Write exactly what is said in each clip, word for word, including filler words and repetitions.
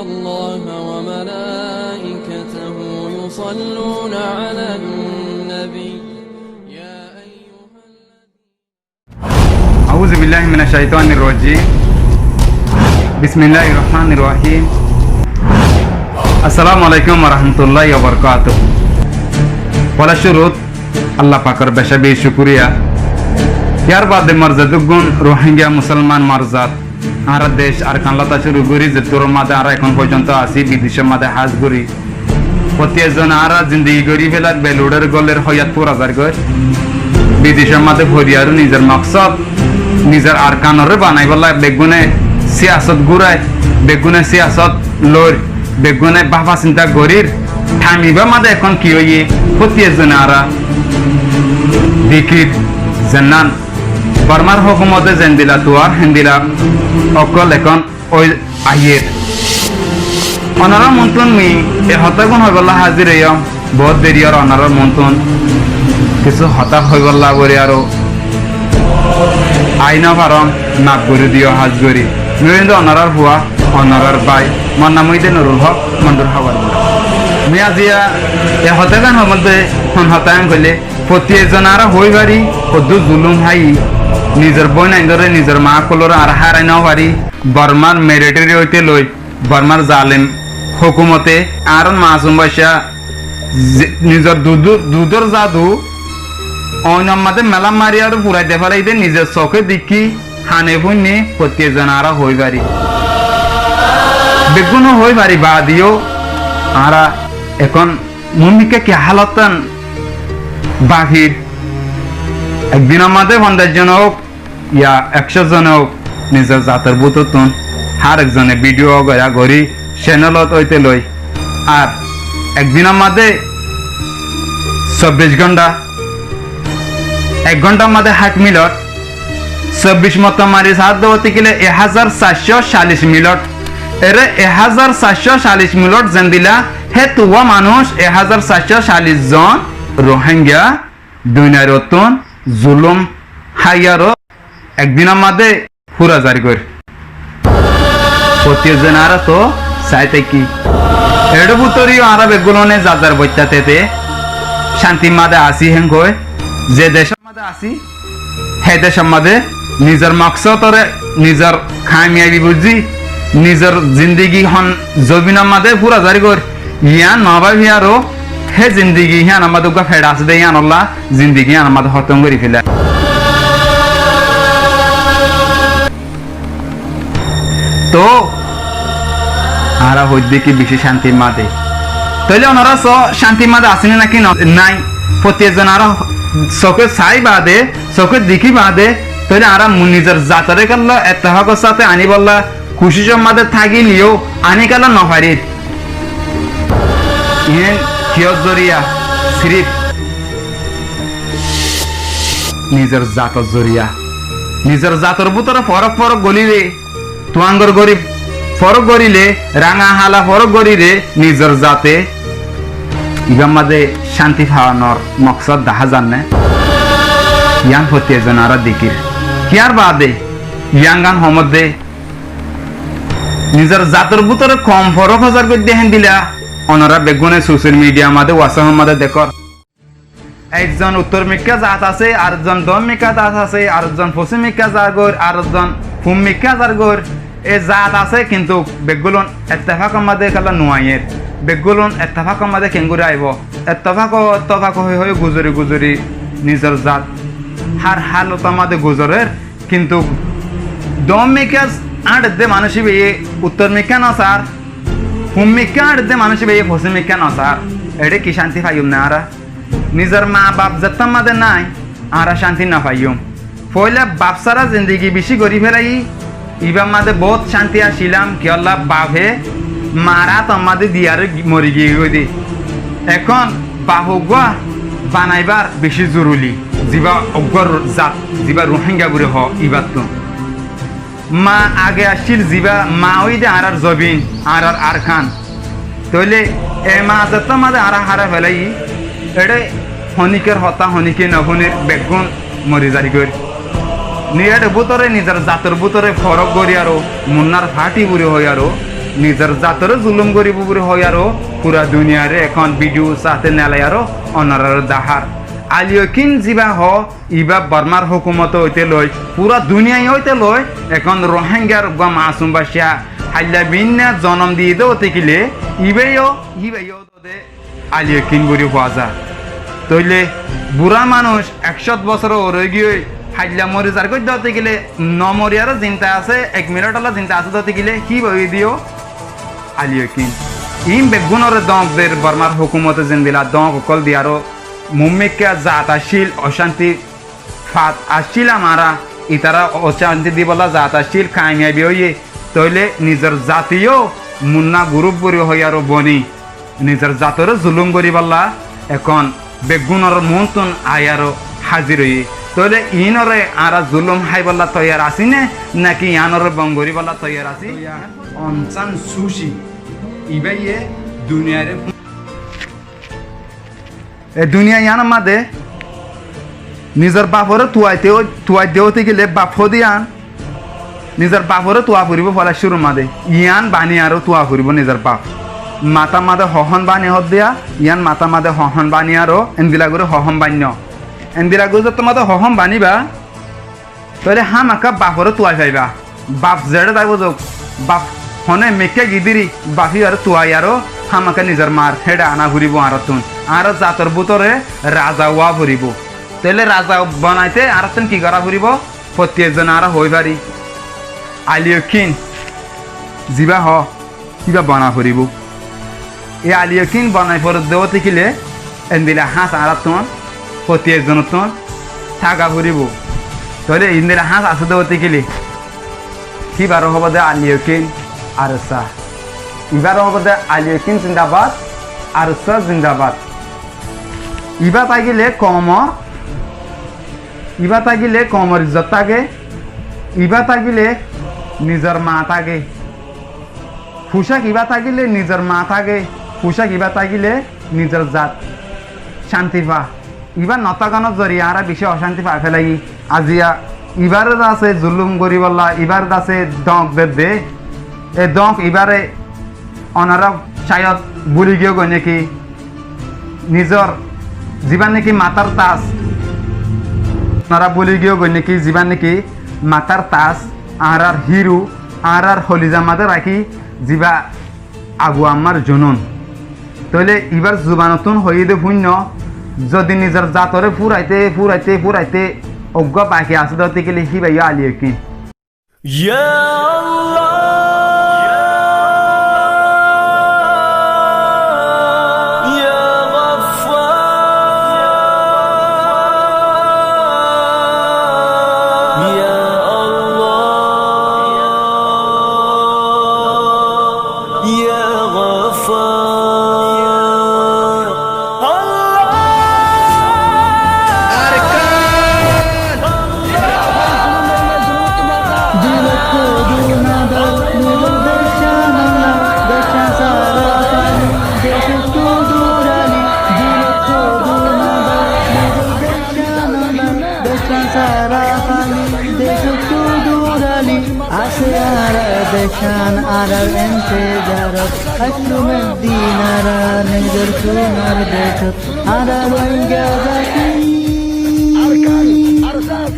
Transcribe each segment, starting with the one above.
الله وملائكته يصلون على النبي. يا أيها الذين أعوذ بالله من الشيطان الرجيم. بسم الله الرحمن الرحيم. السلام عليكم ورحمة الله وبركاته. Foila cúrut Allah pakor beca beci cúkuriya. Yar baade morzaduggún Rohingya Musolman morzad, añára dec Arkan lóti cúru gorí zettór mazé añára ehón foijjonto así, bidecór mazé hás gorí. Fottí ezzone añára zindigi gorí félar, beluçór góler hóiyat fúra zargói. Bidecór mazé fori aró nizor moksód, nizor Arkanoré banaibólla beggúne síyasot gúrai, beggúne síyasot loir, beggúne báfa sinta gorír. Thaim ibá mazé ehón ki óiye, fottí ezzone añára dekír zennán Bormar hókumote zendila tuwar héndila ókkol ehón ói aiyér. Onorár muúntu mui e hotágun hoibólla házir óiyum, boóut deri ór onorár muúntu kissú hotá hoibólla bóli aró aái nofarom, maf gorí diyó hás gorí. Mui óiyum de onorár fua, onorár bái, mor nam óilde Nurul Hók, Mondur Háwar. Mui aziya e hotágan hoibólla, hon hotá hoilé, fottí ezzone añára hoói fari, hoddúr zulúm háiyi, nizor bóinaindóre, nizor maa ókkolóre añára hárái nofarí, Bormar militeri óite loi, Bormar zalem hókumote añárar masum bacca ze-, nizor dudu-, dudór zadu oinor mazé melá mari aró furai defélaiyé dé, nizor soké dekí, hane fúinne, fottí ezzone añára hoói fari. Beggúne hoói fari baade yó añára ehón muúmikká ki hálottan bafir. Ek dinor mazé fonzaic zon ók, ya ekcó zon ók, nizor zator bútottún hár ek zone bídiyo goijjá gorí, cenelot óite loi. Ar ek dinor mazé sobbic gónta, ek góntar mazé háit minot, sobbic motto mari saádde óite gile ek házar saircó callic minot. Ere ek házar saircó callic minot zendila, hé tuwá manúic ek házar saircó callic zon Rohingya duiniyar ottún zulúm háiyaró ek dinor mazé fúra zar goir. Fottí ezzone añára toó saái táikki. Eçé bútore yó añára beggúne zar zar boitta tete cántir mazé así héngoi, ze decór mazé así, hé decór mazé nizor moksódoré, nizor kamiyabi buijjí, nizor zindigi hon zobinor mazé fúra zar goir, yián no báfi aró hé zindigi híyanor mazé uggúa feça asé dé, híyanolla zindigi híyanor mazé hótom gorí féla. Toóu añára hoiddé ki bicí cántir mazé. Tóile onorá soó, cántir mazé así né náki no-, nái? Fottí ezzon añára soké saái baade, soké dekí baade, tóile añára mu-, nizor zatoré kiyólla ettefakor sáte aníbolla kucícor mazé tákile yó aní kiyólla no farir? Iín kiyór zoriya? Sirif nizor zator zoriya. Nizor zator bútore forók forók goríle, tuáñgor gorí forók goríle, rañga hala forók goríle, nizor zate ibár mazé cánti fawanor moksód dahá zanné? Yián fottí ezzone añára dekír. Híyar baade yián gán homódde nizor zator bútore koum forók hozar goiddé héndila, onorá beggúne sosiyal midiyar mazé, WhatsApp or mazé dekór. Ekzon uttor mikká zat asé, arekzon doon mikká zat asé, arekzon fosím mikká zat goir, arekzon fum mikká zat goir. E zat asé, kintu beggúlun ettefakor mazé kiyólla no aiyér. Beggúlun ettefakor mazé keéngorí aibó? Ettefak, ettefak hoi hoi guzori guzori nizor zat hár hálotor mazé guzorer. Kintu doon mikká áñçedde manúic íbayé uttor mikká no saár, fum mikká áñçedde manúic íbayé fosím mikká no saár. Eçé ki cánti faiyum né añára? Nizor maa baf zettór mazé nái, añára cánti no faiyum. Foóila baf sára zindigi bicí gorí félaiyí, ibár mazé boóut cánti accílam, kiyólla bafe maar átor mazé diyaré mori giyé goi dé. Ehón baf uggúa banaibár bicí zoruli, zibá uggúa ro-, zat, zibá Ruháingga buli hoó, ibáttu. Maa age accíl zibá, maa óilde añárár zobin, añárár Arkan. Tóile e maa zettór mazé añára hárái félaiyí, eçé honíkkar hotá honíkka no fúner, beggún mori zargói. Ni eçé bútore nizor zator bútore forók gorí aró, munnár fathi buli hoi aró, Nizor zatoré zulúm goríbou buli hoiyaró fura duniyairé ekón vidiyo sáte nelaiyaró onoráre dahár. Aliyokin zibá hoó, ibá Bormár hókumote óite loi, fura duniyai óite loi, ekón Rohíngar uggúa masum baiccá, hailla binná zonom diyé dé óite kilé, ibáyó, híbayó de Aliyokin buli hoó za. Tóile burá manúic ekcót bosór uore óigiyoi, hailla mori zargói dé óite kilé, no moriyaró zinda asé, ek minit ola zinda asé dé óite kilé, híba óiye diyó Aliyokin. Iín beggúnoré dóñk der Bormár hókumote zendila dóñk ókkol diyaró muúmikká zat accíl, ocánti fat accíl añára, itará ocánti dibolla zat accíl, kamiyabi óiye, tóile nizor zateyó munná gurúp buli hoiyaró boni, nizor zatoré zulúm goríbolla ekón beggúnor muúntun aiyaró házir óiye. Tóile iínoré añára zulúm háibolla toiyar así né, náki iánoré bon goríbolla toiyar así? Aung San Suu Kyi, ibáye duniyairé E duniya yiánor mazé nizor baforé tuaite, tuaidde óite gile baf hoó de yián, nizor baforé tua foribó foila cúrur mazé. Yián bani aró tua foribó nizor baf. Matár mazé hohón bani hoó de yián, yián matár mazé hohón bani aró, endilla gorí hohón bainno. Endilla gorí zottót mazé hohón baniba, tóile hámaka baforé tuai faiba. Baf zeçé zaibo zouk, baf hone Mekká gidíri, baf íbaré tuai aró hámaka nizor maar héçe ana foribó añáráttun. Añára zator bútore raza ówa foribó. Tóile raza bonaite añáráttun ki gorá foribó? Fottí ezzone añára hoói fari, Aliyokin zibá hoó, íba bona foribó. E Aliyokin bonai foredde óite gile endilla háñs añáráttun, fottí ezzonottun táka foribó. Tóile endilla háñs asé de óite gile, híbaré hoóbo de Aliyokin ARSA. Ibáre hoóbo de Aliyokin zindabad, ARSA zindabad. Ibá tákile koumor, ibá tákile koumor izzot táke, ibá tákile nizor maa táke. Fucák ibá tákile nizor maa táke, fucák ibá tákile nizor zat cánti fa. Ibá no tákanor zoriya añára bicí ocánti fai félaiyí. Aziya ibáre de asé zulúm goríbolla, ibáre de asé dóñk dedde, e dóñk ibáre onorá cáyod búli giyó goi néki? Nizor zibá néki matár tas, onorá búli giyó goi néki zibá néki matár tas, añárár híru, añárár holizar mazé rakí zibá Abu Ammar Junun. Tóile ibár zubanottún hoiyé de fúinno, zodi nizor zatoré fúraite, fúraite, fúraite uggúa baki asé de óite gile híba yó Aliyokin. Ya Allah, ya Gaffar, ya Allah, ya Gaffar. Arkán! Asé añárar decán añárar entezarot, aijjó Medinara nizor sunar decót, añára Rohingya zati,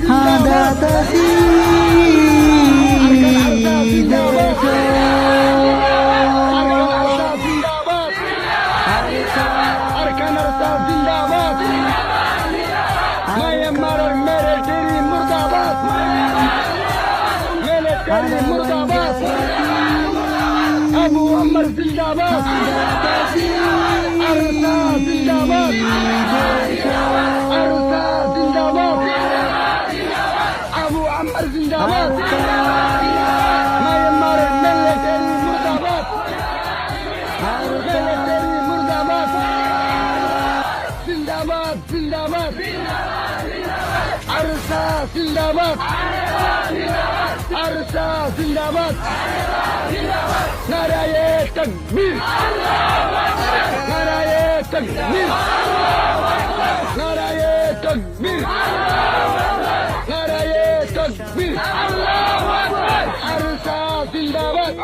hañdat así decót. Arkán ARSA zindabad! Mayanmaror militeri murdabad! Militeri murdabad! Abu Ammar zindabad! ARSA zindabad! ARSA zindabad! Abu Ammar zindabad! Mayanmaror militeri murdabad! Militeri murdabad! Zindabad, zindabad! ARSA zindabad! ARSA zindabad! Naraye takbir! Naraye takbir! Naraye takbir! Naraye takbir! ARSA zindabad!